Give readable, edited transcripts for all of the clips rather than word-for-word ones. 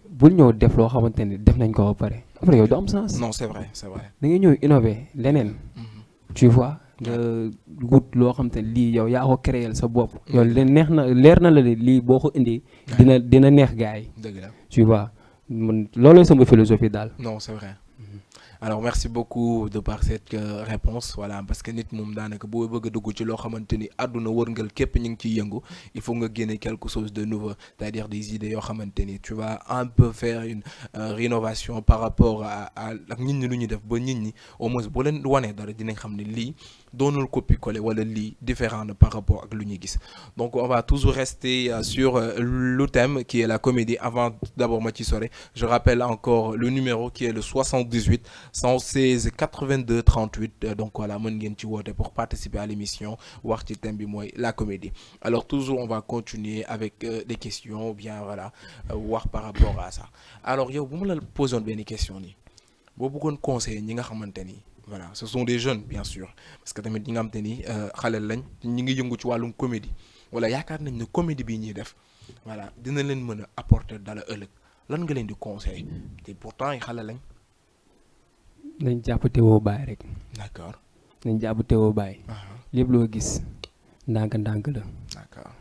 bul ñëw def loo xamante ni def nañ ko ba pare après yow du am sens. non c'est vrai c'est vrai. da ngay ñëw innover leneen. tu vois nga wut loo xamante ni lii yow yaa ko créer sa bopp. yow neex na leer na la de lii boo ko indi. dina neex gars yi. dëgg la tu vois man looloo sama philosophie daal. non c'est vrai. alors merci beaucoup de par cette réponse voilà parce que nit moom daanaka boo bëgg a dugg ci loo xamante ni àdduna wërngal képp ñu ngi ciy yëngu il faut nga génne quelque chose de nouveau c'est-à-dire des idées yoo xamante ni tu vas un peu faire une rénovation par rapport à ak nit ñi lu ñuy def ba nit ñi au moins boo leen wanee dara dinañ xam ne lii doonul copier-coller wala lii différent na par rapport ak lu ñuy gis donc on va toujours rester sur le thème qui est la comédie avant d'abord ma ci sore je rappelle encore le numéro qui est le 78 116 82 38 donc voilà mën ngeen ci woote pour participer à l'émission wax ci thème bi mooy la comédie alors toujours on va continuer avec des questions bien voilà wax par rapport à ça alors yow bu ma la posoon benn question nii boo bëggoon conseiller ñi nga xamante ni voilà ce sont des jeunes bien sûr parce que tamit ñi nga xamante ni xale lañ ñi ngi yëngu ci wàllum comédie wala yaakaar nañ ne comédie bii ñuy def voilà dina leen mën a apporter dara ëllëg lan nga leen di conseiller te pourtant ay xale lañ. nañ jàpp teewoo bàyyi rek. d'accord. nañ jàpp teewoo bàyyi. lépp loo gis ndànk-ndànk la. d'accord.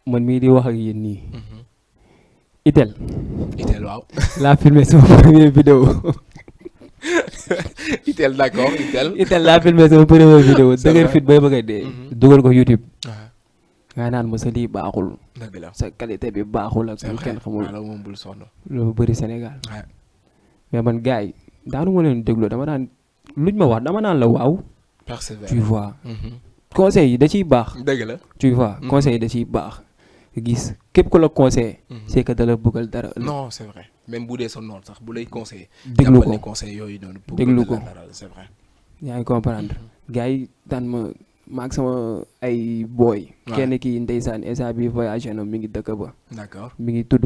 man mii di wax ak yéen nii. Itel waaw. laa filmé sama première vidéo. Itel d'accord Itel laa filmé sama première vidéo dëgër fit bay bëgg a dee. dugal ko YouTube. nga naan ma sa lii baaxul. dëgg la sa qualité bi baaxul ak lu kenn xamul. moom bul sonn. loolu bëri Sénégal. mais man gars yi daanu ma leen déglu dama naan luñ ma wax dama naan la waaw. persévère tu vois. conseil yi da ciy baax. dëgg la tu vois conseil yi da ciy baax. gis képp ku la conseil. c'est que da la bëggal dara. non c'est vrai même bu dee sa noonu sax bu lay conseiller. déglu ko conseil yooyu noonu. déglu ko c'est vrai. yaa ngi comprendre. gars yi daan ma ak sama ay booy. kenn kii ndeysaan instant bi voyagé na mi ngi dëkk ba. d'accord mi ngi tudd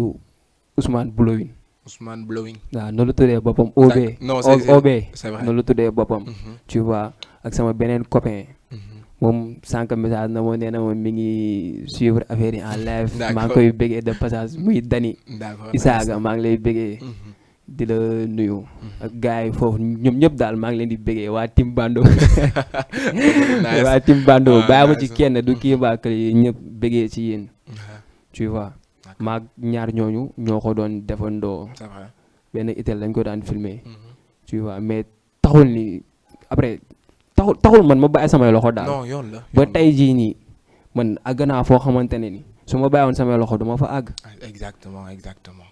Ousmane Blowing. Ousmane Blowing. waaw noonu la tuddee boppam. OB non OB c'est vrai noonu la tuddee boppam. tu vois ak sama beneen copain. moom sànq message na moo nee na moom mi ngi suivre affaire yi en live. maa ngi koy bëggee de passage muy Dani. Isaaga maa ngi lay bëggee. di la nuyu. ak gars yi foofu ñoom ñëpp daal maa ngi leen di bëggee waa Tim Bando. waa Tim Bando bàyyi ma ci kenn du kii mbaa kër yi ñëpp bëggee ci yéen. tu vois maag ñaar ñooñu ñoo ko doon defandoo. c'est vrai benn Itel lañ ko daan filmer. tu vois mais taxul ni après. taxul man ma bàyyi samay loxo daal. non yoon la ba tey jii nii man àgg naa foo xamante ne ni su ma bàyyiwoon samay loxo du ma fa àgg. exactement